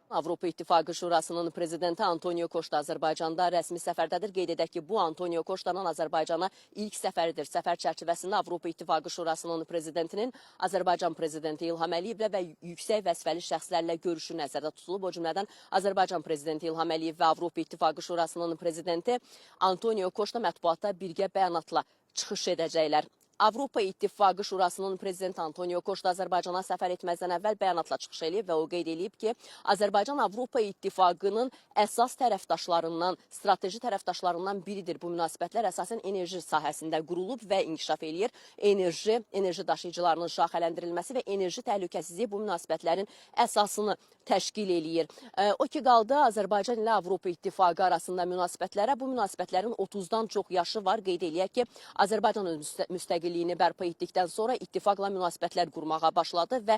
Avropa İttifaqı Şurasının prezidenti Antonio Costa Azərbaycanda rəsmi səfərdədir. Qeyd edək ki, bu Antonio Costa'nın Azərbaycana ilk səfəridir. Səfər çərçivəsində Avropa İttifaqı Şurasının prezidentinin Azərbaycan prezidenti İlham Əliyevlə və yüksək vəzifəli şəxslərlə görüşü nəzərdə tutulub. O cümlədən Azərbaycan prezidenti İlham Əliyev və Avropa İttifaqı Şurasının prezidenti Antonio Costa mətbuatda birgə bəyanatla çıxış edəcəklər. Avropa İttifaqı Şurasının prezidenti Antonio Costa Azərbaycana səfər etməzdən əvvəl bəyanatla çıxış eləyib və o qeyd eləyib ki, Azərbaycan Avropa İttifaqının əsas tərəfdaşlarından, strateji tərəfdaşlarından biridir. Bu münasibətlər əsasən enerji sahəsində qurulub və inkişaf eləyir. Enerji, enerji daşıyıcılarının şaxələndirilməsi və enerji təhlükəsizliyi bu münasibətlərin əsasını təşkil eləyir. O ki qaldı Azərbaycan ilə Avropa İttifaqı arasında münasibətlərə, bu münasibətlərin 30-dan çox yaşı var. Qeyd eləyək ki, Azərbaycan öz müstəqilliyini bərpa etdikdən sonra ittifaqla münasibətlər qurmağa başladı və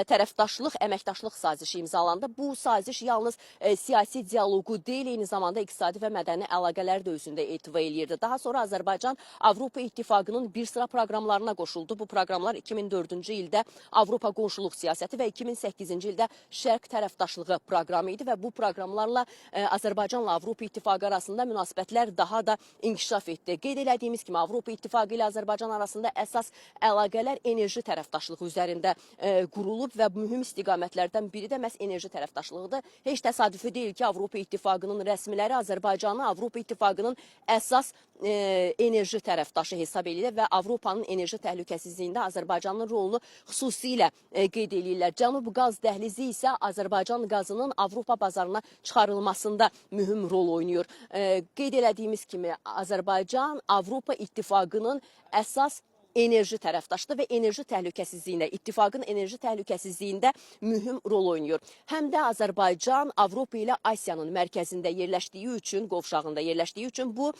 tərəfdaşlıq, əməkdaşlıq sazişi imzalandı. Bu saziş yalnız siyasi dialoqu deyil, eyni zamanda iqtisadi və mədəni əlaqələri də özündə ehtiva eləyirdi. Daha sonra Azərbaycan Avropa İttifaqının bir sıra proqramlarına qoşuldu. Bu proqramlar 2004-cü ildə Avropa qonşuluq siyasəti və 2008-ci ildə Şərq tərəfdaşlığı proqramı idi və bu proqramlarla Azərbaycanla Avropa İttifaqı arasında münasibətlər daha da inkişaf etdi. Qeyd elədiyimiz kimi, Avropa İttifaqı ilə Azərbaycan arasında əsas əlaqələr enerji tərəfdaşlığı üzərində qurulub və mühüm istiqamətlərdən biri də məhz enerji tərəfdaşlığıdır. Heç təsadüfi deyil ki, Avropa İttifaqının rəsmiləri Azərbaycanı Avropa İttifaqının əsas enerji tərəfdaşı hesab eləyirlər və Avropanın enerji təhlükəsizliyində Azərbaycanın rolunu xüsusilə qeyd eləyirlər. Cənub qaz dəhlizi isə Azərbaycan qazının Avropa bazarına çıxarılmasında mühüm rol oynayır. Qeyd elədiyimiz kimi, Azərbaycan Avropa İttifaqının əsas enerji tərəfdaşıdır və enerji təhlükəsizliyində, ittifaqın enerji təhlükəsizliyində mühüm rol oynayır. Həm də Azərbaycan Avropa ilə Asiyanın mərkəzində yerləşdiyi üçün, qovşağında yerləşdiyi üçün bu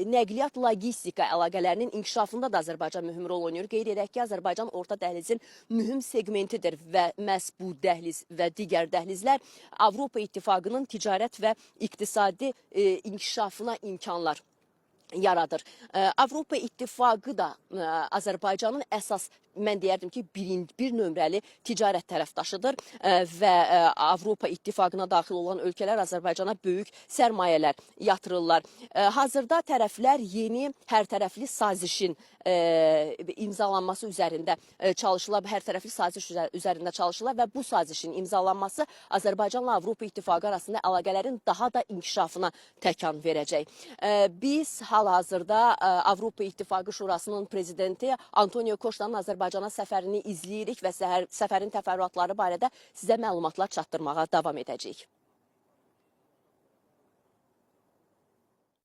nəqliyyat logistika əlaqələrinin inkişafında da Azərbaycan mühüm rol oynayır. Qeyd edək ki, Azərbaycan orta dəhlizin mühüm seqmentidir və məhz bu dəhliz və digər dəhlizlər Avropa İttifaqının ticarət və iqtisadi inkişafına imkanlar yaradır. Avropa İttifaqı da Azərbaycanın əsas, mən deyərdim ki, bir nömrəli ticarət tərəfdaşıdır və Avropa İttifaqına daxil olan ölkələr Azərbaycana böyük sərmayələr yatırırlar. Hazırda tərəflər yeni hərtərəfli sazişin imzalanması üzərində çalışırlar. Hərtərəfli saziş üzərində çalışırlar və bu sazişin imzalanması Azərbaycanla Avropa İttifaqı arasında əlaqələrin daha da inkişafına təkan verəcək. Biz hal-hazırda Avropa İttifaqı Şurasının prezidenti Antonio Costa'nın Azərbaycana səfərini izləyirik və səfərin təfərrüatları barədə sizə məlumatlar çatdırmağa davam edəcəyik.